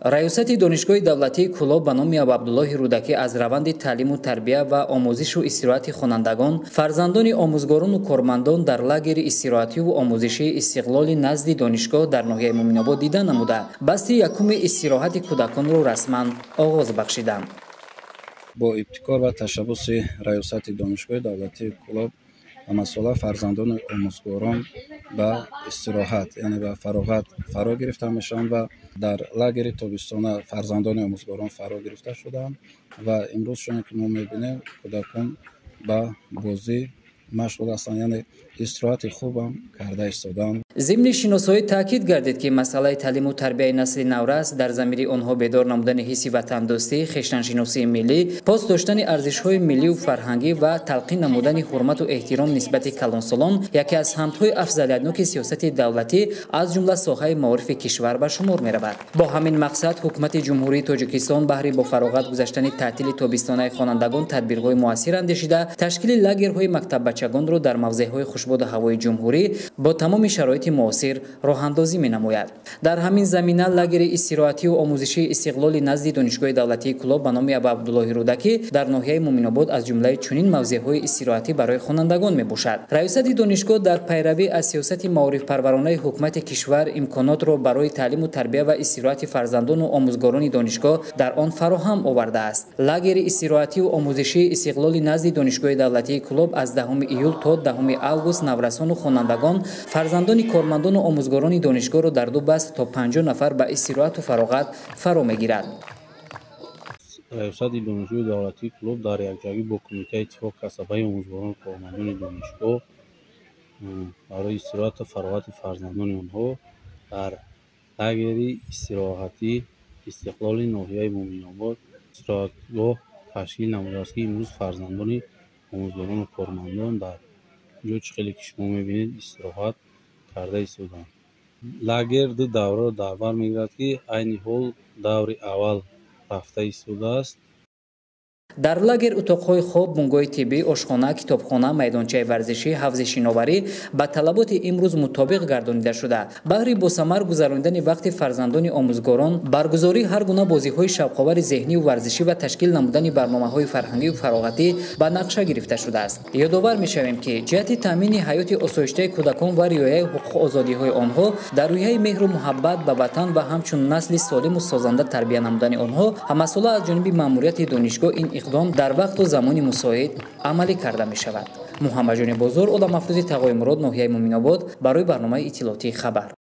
Раёсати Донишгоҳи давлатии Кӯлоб ба номи Абуабдуллоҳи Рӯдакӣ аз раванди таълиму тарбия ва омӯзишу истироҳати хонандагон, фарзандони омӯзгорону кормандон дар лагери истироҳативу омӯзишии Истиқлоли назди донишгоҳ дар ноҳияи Муъминобод дида намуда, басти якуми истироҳати кӯдаконро расман оғоз бахшиданд. Бо ибтикор ва ташаббуси Раёсати Донишгоҳи давлатии Кӯлоб ҳамасола фарзандони омӯзгорон ба истироҳат, яъне ба фароғат фаро гирифта мешаванд ва дар лагери тобистона фарзандони омӯзгорон фаро гирифта шудаанд ва имрӯз чуне ки мо мебинем, кӯдакон ба бозӣ машғул ҳастанд, яъне истироҳати хубам карда истодаанд. Зимни шиносоӣ таъкид гардид, ки масъалаи таълиму тарбияи насли наврас, дар замири онҳо бедор намудани ҳисси ватандӯстӣ, хештаншиносии миллӣ, пос доштани арзишҳои миллию фарҳангӣ ва талқин намудани ҳурмату эҳтиром нисбати калонсолон яке аз самтҳои афзалиятноки сиёсати давлатӣ, аз ҷумла соҳаи маорифи кишвар ба шумор меравад. Бо ҳамин мақсад Ҳукумати Ҷумҳурии Тоҷикистон баҳри бо фароғат гузаштани таътили тобистонаи хонандагон тадбирҳои муассир андешида, ташкили лагерҳои мактаббачагонро дар мавзеъҳои хушбоду ҳавои ҷумҳурӣ бо тамоми шароити муосир роҳандозӣ менамояд. Дар ҳамин замина лагери истироҳативу омӯзишии Истиқлоли назди Донишгоҳи давлатии Кӯлоб ба номи Абуабдуллоҳи Рӯдакӣ дар ноҳияи Муъминобод аз ҷумлаи чунин мавзеъҳои истироҳатӣ барои хонандагон мебошад. Раёсати донишгоҳ дар пайравӣ аз сиёсати маорифпарваронаи ҳукумати кишвар имконотро барои таълиму тарбия ва истироҳати фарзандону омӯзгорони донишгоҳ дар он фароҳам овардааст. Лагери истироҳативу омӯзишии Истиқлоли назди Донишгоҳи давлатии Кӯлоб аз 10 июл то 10 август наврасону хонандагон, фарзандони кормандону омӯзгорони донишгоҳро дар ду баст то 50 нафар ба истироҳату фароғат фаро мегирад. Раёсати Донишгоҳи давлатии Кӯлоб дар якҷоягӣ бо Кумитаи иттифоқи касабаи омӯзгорону кормандони донишгоҳ барои истироҳату фароғати фарзандони онҳо дар лагери истироҳатии Истиқлоли ноҳияи Муъминобод истироҳатгоҳ ташкил намудааст, ки имрӯз фарзандони омӯзгорону кормандон дар ҷо, чӣ хеле ки шумо мебинед, истироҳат карда истодаанд. Лагер ду давраро дар бар мегирад, ки айни ҳол даври аввал рафта истодааст. Дар лагер утоқҳои хоб, бунгоҳи тиббӣ, ошхона, китобхона, майдончаи варзишӣ, ҳавзи шиноварӣ ба талаботи имрӯз мутобиқ гардонида шуда, баҳри босамар гузаронидани вақти фарзандони омӯзгорон баргузории ҳар гуна бозиҳои шавқовари зеҳнию варзишӣ ва ташкил намудани барномаҳои фарҳангию фароғатӣ ба нақша гирифта шудааст. Ёдовар мешавем, ки ҷиҳати таъмини ҳаёти осоиштаи кӯдакон ва риояи ҳуқуқу озодиҳои онҳо, дар рӯҳияи меҳру муҳаббат ба ватан ва ҳамчун насли солиму созанда тарбия намудани онҳо ҳамасола аз ҷониби маъмурияти донишгоҳ ин иқдом дар вақту замони мусоид амалӣ карда мешавад. Муҳаммадҷони Бозор, Оламафрӯзи Тағои Мурод, ноҳияи Муъминобод, барои барномаи иттилоотии «Хабар».